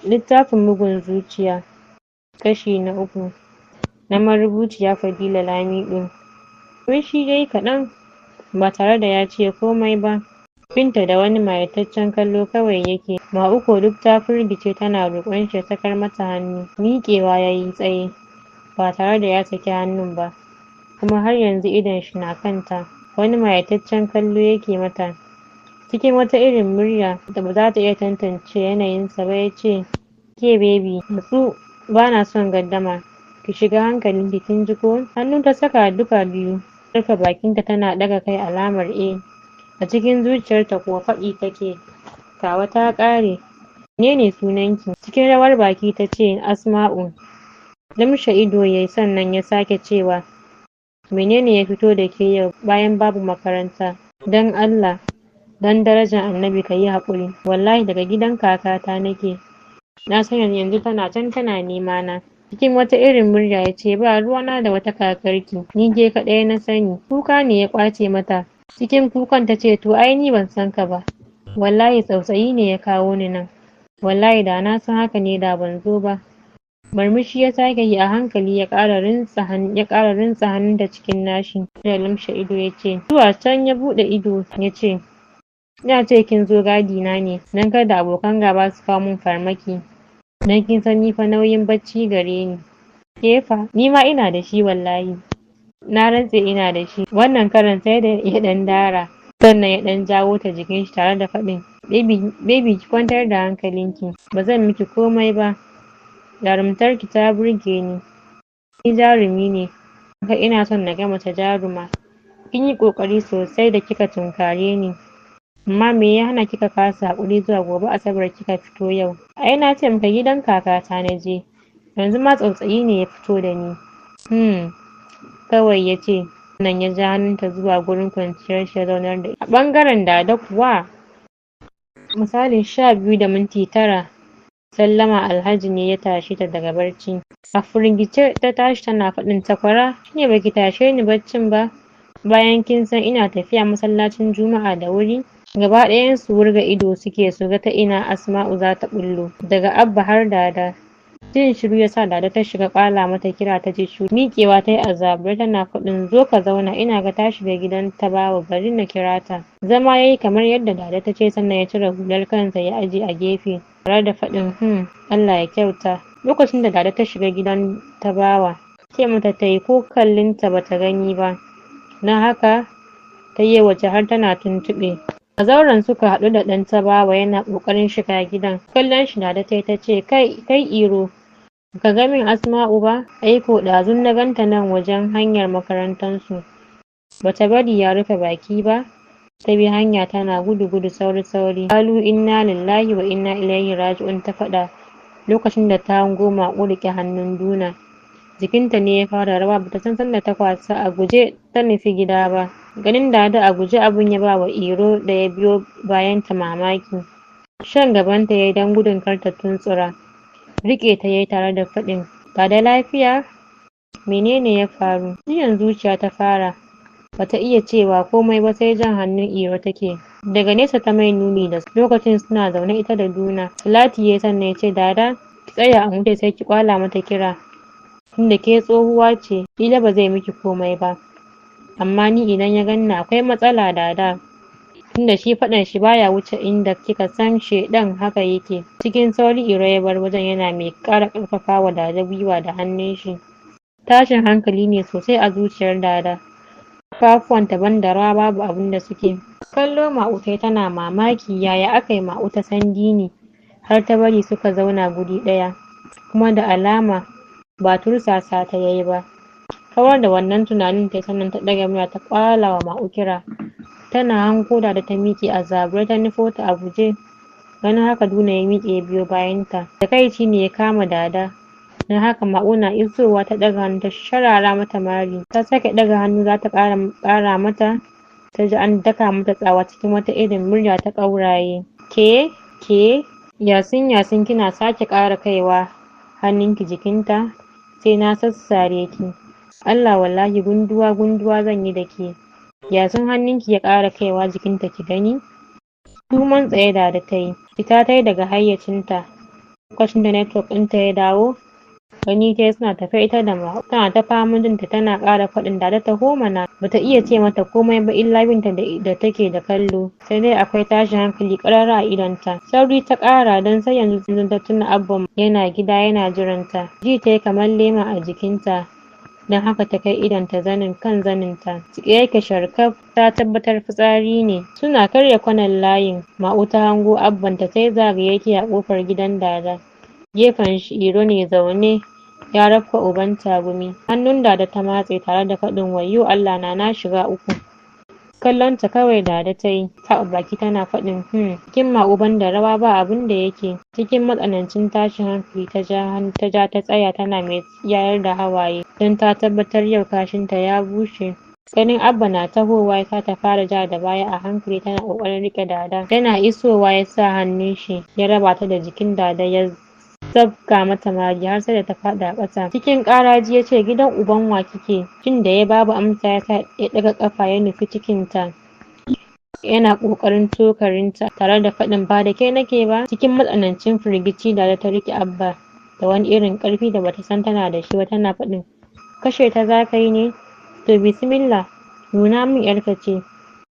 Littafin Bugun Zuciya, kashi na 3, na marubuciya Fadila Lamido. Murmushi yayi kaɗan ba tare da ya ce komai ba. Binta da wani mayataccen kallo kawai yake. Ma'u duk ta firgice tana roƙon shi ya sakar mata hannu. Miƙewa yayi tsaye ba tare da ya saki hannun ba, kuma har yanzu idon shi na kanta. Wani mayataccen kallo yake mata. Cikin wata irin murya da ba za ta iya tantance yanayinsa ba ya ce, "Ke baby, natsu, bana son gardama. Ki shiga hankalinki, kin ji ko?" Hannu ta saka duka biyu rufe bakinta tana ɗaga kai alamar eh. A cikin zuciyarta kuwa faɗi take, "Tawa ta ƙare." "Menene sunanki?" Cikin rawar baki ta ce, "Asma'u." Lumshe ido yayi, sannan ya sake cewa, "Menene ya fito da ke yau bayan babu makaranta?" "Don Allah, don darajar Annabi, ka yi haƙuri. Wallahi daga gidan kakata nake. Na san yanzu tana can tana nema na." Cikin wata irin murya ya ce, "Ba ruwana da wata kakarki, ni ke kaɗai na sani." Kuka ne ya ƙwace mata. Cikin kukan ta ce, "To ai ni ban san ka ba. Wallahi tsautsayi ne ya kawo ni nan. Wallahi da na san haka ne da ban zo ba." Murmushi ya sake yi a hankali, ya ƙara rintsa hannunta cikin nashi da lumshe ido ya ce, zuwa can ya buɗe ido ya ce, "Ina ce kin zo gadi na ne don kada abokan gaba su kawo min farmaki, don kin san ni fa nauyin bacci gare ni." "Ke fa?" "Ni ma ina da shi, wallahi, na rantse ina da shi." Wannan karan sai da ya ɗan dara, sannan ya ɗan jawo ta jikin shi tare da faɗin, "Baby, baby, ki kwantar da hankalinki, ba zan miki komai ba. Jarumtarki ta burge ni. Ni jarumi ne, haka ina son na ga mace jaruma. Kin yi ƙoƙari sosai da kika tunkare ni, amma me ya hana kika kasa haƙuri zuwa gobe Asabar kika fito yau?" "Ai na ce maka gidan kakata na je. Yanzu ma tsautsayi ne ya fito da ni." "Hmm," kawai ya ce, sannan ya ja hannunta zuwa gurin kwanciyar shi ya zaunar da. A ɓangaren Dada kuwa, misalin 12:09, sallama Alhaji ne ya tashe ta daga barci. A firgice ta tashi tana faɗin, "Takwara, shine baki tashe ni baccin ba bayan kin san ina tafiya masallacin Juma'a da wuri?" Gaba ɗayan su wurga ido suke su ga ta ina Asma'u za ta ɓullo, daga Abba har Dada. Jin shiru ya sa Dada ta shiga ƙwala mata kira, ta ji shiru. Miƙewa ta yi a zabure tana faɗin, "Zo ka zauna, ina ga ta shiga gidan Tabawa, bari na kira ta." Zama ya yi kamar yadda Dada ta ce, sannan ya cire hular kansa ya aje a gefe tare da faɗin, "Allah ya kyauta." Lokacin da Dada ta shiga gidan Tabawa, ce mata ta yi ko kallinta bata gani ba, don haka ta yi waje har tana tuntuɓe. A zauren suka haɗu da ɗan Tabawa yana ƙoƙarin shiga gidan. Kallon shi Dada ta yi ta ce, "Kai, kai Iro, baka ga min Asma'u ba? Ai ko ɗazun na ganta nan wajen hanyar makarantansu." Bata bari ya rufe baki ba ta bi hanya tana gudu gudu, sauri sauri. "Qalu inna lillahi wa inna ilaihi raji'un," ta faɗa lokacin da ta hango Ma'u riƙe hannun Duna. Jikinta ne ya fara rawa, bata san sanda ta kwasa a guje ta nufi gida ba. Ganin Dada a guje, abun ya ba wa Iro da ya biyo bayanta mamaki. Shan gabanta yayi don gudun kar ta tuntsura. Riƙe ta yayi tare da faɗin, "Dada, lafiya? Menene ya faru?" Jiyan zuciya ta fara, bata iya cewa komai ba sai jan hannun Iro take. Daga nesa ta mai nuni da lokacin suna zaune ita da Duna. Salati yayi, sannan ya ce, "Dada, ki tsaya in wuce, sai ki kwala mata kira. Tunda ke tsohuwa ce, ƙila ba zai miki komai ba. Amma ni idan ya ganni akwai matsala, Dada. Tunda shi faɗan shi baya wuce inda kika san sheɗan haka yake." Cikin sauri Iro ya bar wajen yana mai ƙara ƙarfafa wa Dada gwiwa da hannun shi. Tashin hankali ne sosai a zuciyar Dada. Ƙafafuwanta banda rawa babu abin da suke. Kallo Ma'u tayi tana mamaki yaya aka yi Ma'u ta san Dini har ta bari suka zauna guri ɗaya, kuma da alama ba tursasa ta yayi ba. Kawar da wannan tunanin tayi, sannan ta ɗaga murya ta ƙwala wa Ma'u kira. Tana hango Dada ta miƙe a zabure ta nufo ta a guje. Ganin haka, Duna ya miƙe ya biyo bayanta. Takaici ne ya kama Dada, don haka Ma'u na isowa ta ɗaga hannu ta sharara mata mari. Ta sake ɗaga hannu za ta ƙara mata, ta ji an daka mata tsawa cikin wata irin murya ta ƙauraye, "Ke, ke, yasin yasin, kina sake ƙara kaiwa hannunki jikinta sai na sassare ki. Allah, wallahi gunduwa gunduwa zan yi da ke. Yasin hannunki ya ƙara kaiwa jikinta ki gani." Suman tsaye Dada ta yi, fita ta yi daga hayyacinta. Lokacin da network ɗinta ya dawo, gani tayi suna tafe ita da Ma'u. Tana ta faman jinta tana ƙara faɗin, "Dada, taho mana." Bata iya ce mata komai ba illa binta da take da kallo, sai dai akwai tashin hankali ƙarara a idonta. Sauri ta ƙara, don sai yanzu ta tuna Abban yana gida yana jiranta. Ji tayi kamar lema a jikinta, don haka ta kai idonta zanin kan zaninta. Jiƙe yake sharkaf, ta tabbatar fitsari ne. Suna karya kwanan layin, Ma'u ta hango Abbanta sai zagaye yake a ƙofar gidan Dada. Gefen shi Iro ne zaune ya rabka uban tagumi. Hannun Dada ta matse tare da faɗin, "Wayyo Allah na, na shiga uku." Kallon ta kawai Dada tayi, taɓa baki tana faɗin, "Hmm." Jikin Ma'u banda rawa ba abunda yake. Cikin matsanancin tashin hankali ta ja ta ja ta tsaya tana mai tsiyayar da hawaye, don ta tabbatar yau kashinta ya bushe. Ganin Abba na tahowa yasa ta fara ja da baya a hankali tana ƙoƙarin riƙe Dada. Yana isowa ya sa hannun shi ya raba ta da jikin Dada, ya zabga mata mari har sai da ta faɗi a ƙasa. Cikin ƙaraji ya ce, "Gidan uban wa kike?" Jin da ya babu amsa yasa ya ɗaga ƙafa ya nufi cikinta, yana ƙoƙarin tokarinta tare da faɗin, "Ba da ke nake ba." Cikin matsanancin firgici Dada ta riƙe Abba da wani irin ƙarfi da bata san tana da shi ba, tana faɗin, "Kashe ta zaka yi ne? To bismillah, nuna min ƴarka ce.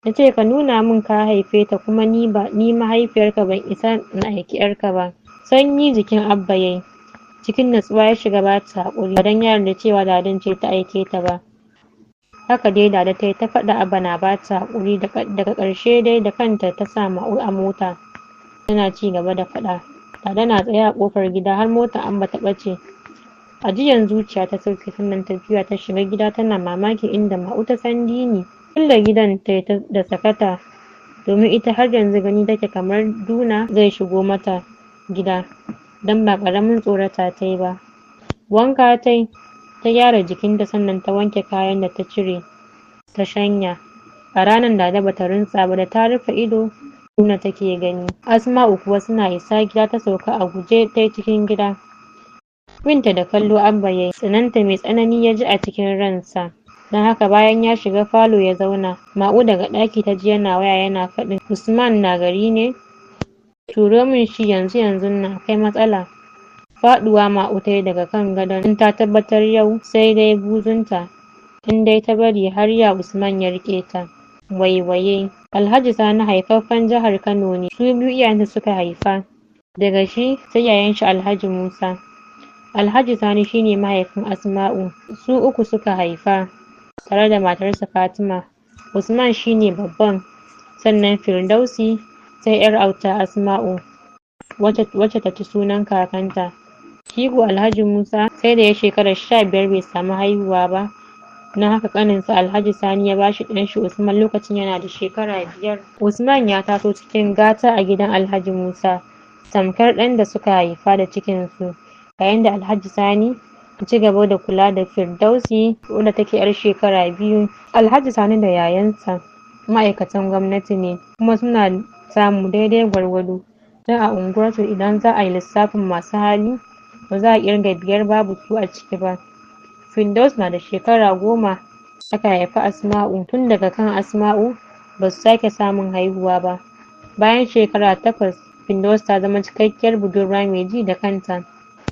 Na ce ka nuna min ka haife ta, kuma ni ba ni mahaifiyarka ban isa na aiki ƴarka ba." Sanyi jikin Abba yayi. Cikin natsuwa ya shiga bata haƙuri, ba don ya yarda cewa Dadan ce ta aike ta ba. Haka dai Dada tayi ta faɗa, Abba na bata haƙuri. Daga ƙarshe dai da kanta ta sa Ma'u a mota tana ci gaba da faɗa. Dada na tsaye a ƙofar gida har motar Abba ta ɓace. Ajiyan zuciya ta sauke, sannan ta juya ta shiga gida tana mamakin inda Ma'u ta san Dini. Kulle gidan tayi da sakata, domin ita har yanzu gani take kamar Duna zai shigo mata gida, don ba ƙaramin tsorata tayi ba. Wanka tayi, ta gyara jikinta, sannan ta wanke kayan da ta cire ta shanya. A ranar Dada bata runtsa ba, da ta rufe ido Duna take gani. Asma'u kuwa suna isa gida ta sauka a guje tayi cikin gida. Binta da kallo Abba yayi, tsananta mai tsanani ya ji a cikin ransa, don haka bayan ya shiga falo ya zauna, Ma'u daga ɗaki ta ji yana waya yana faɗin, "Usman na gari ne? Turo min shi yanzu yanzun nan, akwai matsala." Faɗuwa Ma'u tayi daga kan gadon, don ta tabbatar yau sai dai buzunta in dai ta bari har ya Usman ya riƙe ta. Waiwaye. Alhaji Sani haifaffen jihar Kano ne. Su biyu iyayensa suka haifa, daga shi sai yayan shi Alhaji Musa. Alhaji Sani shine mahaifin Asma'u. Su uku suka haifa tare da matarsa Fatima. Usman shine babban, sannan Firdausi, sai 'yar auta Asma'u wacce ta ci sunan kakanta. Shi ko Alhaji Musa sai da ya shekara 15 bai samu haihuwa ba, don haka ƙaninsa Alhaji Sani ya bashi ɗanshi Usman lokacin yana da shekara 5. Usman ya taso cikin gata a gidan Alhaji Musa, tamkar ɗan da suka haifa da cikinsu, yayin da Alhaji Sani ya ci gaba da kula da Firdausi wadda take 'yar shekara 2. Alhaji Sani da yayansa ma'aikatan gwamnati ne, kuma suna samu daidai gwargwado, don a unguwarsu idan za a yi lissafin masu hali ba za a ƙirga biyar babu su a ciki ba. Firdaus na da shekara 10 aka haifi Asma'u. Tun daga kan Asma'u basu sake samun haihuwa ba. Bayan shekara 8, Firdaus ta zama cikakkiyar budurwa mai ji da kanta.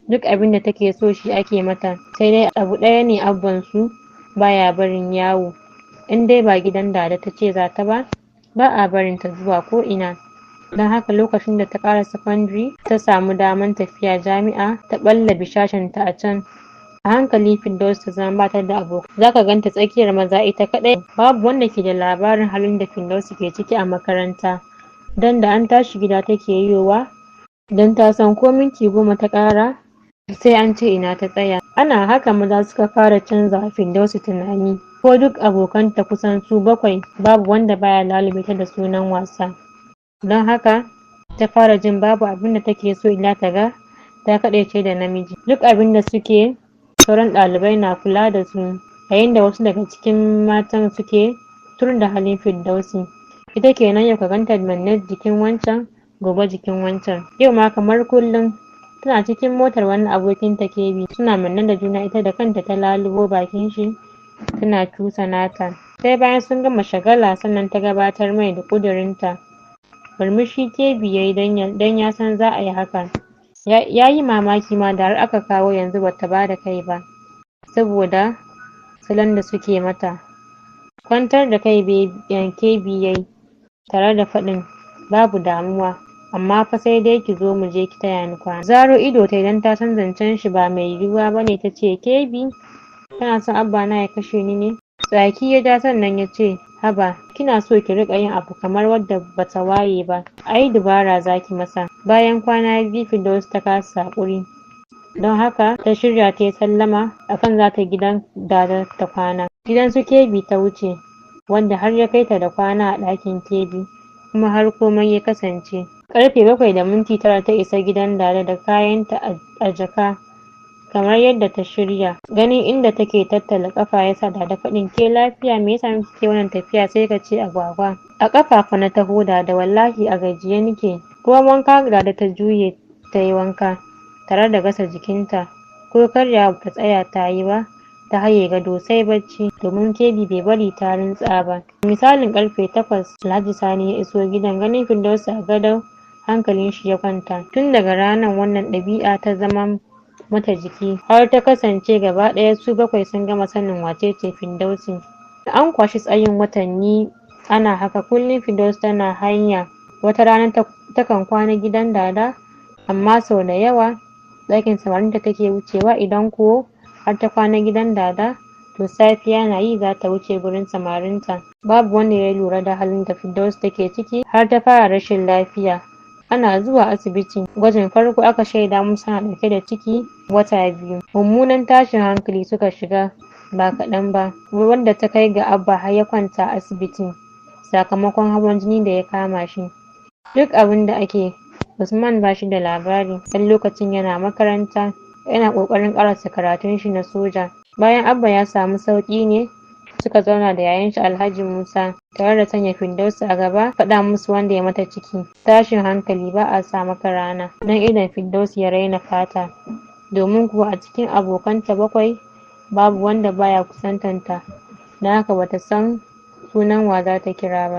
Duk abinda take so shi ake mata, sai dai abu ɗaya ne abban su baya barin yawo. In dai ba gidan Dada tace zata ba, ba a barin ta zuwa ko ina. Don haka lokacin da ta ƙara sakandare ta samu daman tafiya jami'a, ta ɓalla bishashenta a can. A hankali Firdaus ta zama bata da abokai, zaka ganta tsakiyar maza ita kaɗai. Babu wanda ke da labarin halin da Firdaus ke ciki a makaranta, don da an tashi gida take yowa, don ta san ko minti 10 ta ƙara sai an ce ina ta tsaya. Ana haka maza suka fara canza wa Firdausi tunani, ko duk abokanta kusan su bakwai babu wanda baya lalube ta da sunan wasa. Don haka ta fara jin babu abinda take so illa ta ga ta kaɗaice da namiji. Duk abinda suke sauran ɗalibai na kula da su, yayin da wasu daga cikin matan suke tur da halin Firdausi. Ita kenan, yau ka ganta manne jikin wancan, gobe jikin wancan. Yau ma kamar kullum tana cikin motar wani abokin ta Kebi, suna manne da juna, ita da kanta ta lalubo bakin shi tana cusa nata. Sai bayan sun gama shagala sannan ta gabatar mai da ƙudurinta. Murmushi Kebi yayi don ya san za a yi haka. Yayi mamaki ma da har aka kawo yanzu bata bada kai ba, saboda salon da suke mata. Kwantar da kai KB yayi tare da faɗin, "Babu damuwa, amma fa sai dai ki zo muje ki taya ni kwana." Zaro ido tayi, dan ta san zancen shi ba mai yiwuwa bane. Tace, "KB, kana son Abba na ya kashe ni ne?" Tsaki ya ja, sannan ya ce, "Haba, kina so ki riƙa yin abu kamar wadda bata waye ba. Ai dubara zaki masa." Bayan kwana 2, Firdaus ta kasa haƙuri, don haka ta shirya ta yi sallama akan zata gidan Dada ta kwana. Gidan su KB ta wuce, wanda har ya kai ta da kwana a ɗakin KB, kuma har komai ya kasance. Karfe 7:09 ta isa gidan Dada da kayanta a jaka kamar yadda ta shirya. Ganin inda take tattala kafa yasa Dada faɗin, "Ke, lafiya? Me yasa kike wannan tafiya sai ka ce agwagwa?" "A kafa fa na taho, Dada, wallahi a gajiye nike." Ruwan wanka Dada ta juye ta yi wanka tare da gasa jikinta. Ko karyawa bata tsaya ta yi ba, ta haye gado sai bacci, domin KB bai bari ta rintsa ba. Misalin karfe 8 Alhaji Sani ya iso gidan. Ganin Firdausi a gado, hankalin shi ya kwanta. Tun daga ranar wannan ɗabi'a ta zama mata jiki, har ta kasance gaba ɗaya su bakwai sun gama sanin wacece Firdausi. An kwashi tsayin watanni ana haka. Kullum Firdausi tana hanya. Wata rana takan kwana gidan Dada, amma sau da yawa ɗakin samarinta take wucewa. Idan ko har ta kwana gidan Dada, to safiya na yi zata wuce gurin samarinta. Babu wanda ya lura da halin da Firdausi take ciki har ta fara rashin lafiya. Ana zuwa asibiti gwajin farko, aka shaida musu tana ɗauke da ciki wata 2. Mummunan tashin hankali suka shiga ba kaɗan ba, wanda ta kai ga Abba har ya kwanta asibiti sakamakon hawan jini da ya kama shi. Duk abin da ake, Usman ba shi da labari, dan lokacin yana makaranta, yana ƙoƙarin ƙarasa karatun shi na soja. Bayan Abba ya samu sauƙi ne suka zauna da yayan shi Alhaji Musa, tare da sanya Firdausi a gaba, faɗa musu wanda ya mata ciki. Tashin hankali ba a sa maka rana, don idon Firdausi ya raina fata, domin kuwa a cikin abokanta bakwai babu wanda baya kusantanta, don haka bata san sunan wa zata kira ba.